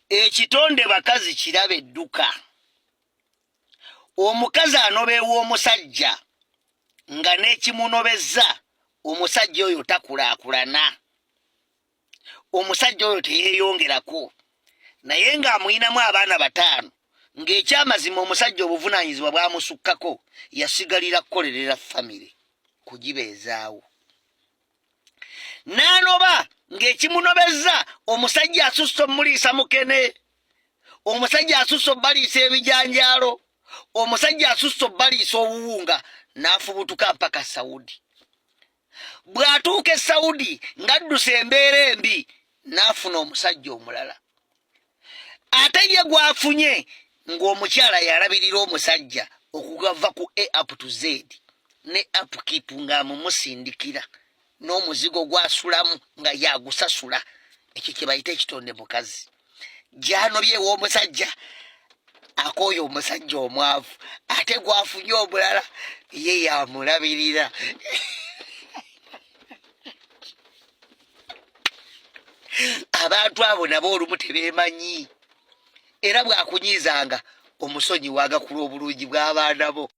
Ekitonde bakazi kiraba edduka. Omukazi anoba ew'omusajja nga n'ekimunobezza omusajja oyo takulaakulana, omusajja oyo teyeeyongerako, naye ng'amuyinamu abaana bataano, ng'ekyamazima omusajja obuvunaanyizibwa bwamusukkako, yasigalira kukolerera famire kugibeezaawo. N'anoba ng'ekimunobezza omusajja asusse omuliisa mukene, omusajja asusse obbaliisa ebijanjaalo, omusajja asusse obbaliisa obuwunga, n'afubutuka mpaka Saudi. Bw'atuuka e Saudi ng'addusa embeera embi, n'afuna omusajja omulala, ate ye gw'afunye ng'omukyala yalabirira omusajja okugava ku A up to Z ne upkeep, ng'amumusindikira n'omuzigo gw'asulamu nga yagusasula. Ekyo kye bayita ekitonde mukazi. Gyanobye ew'omusajja akooye omusajja omwavu, ate gwafunye omulala ye yamulabirira. Abantu abo nabo olumu tebeemanyi, era bwakunyiizanga omusonyiwa agakula obulungi bw'abaana bo.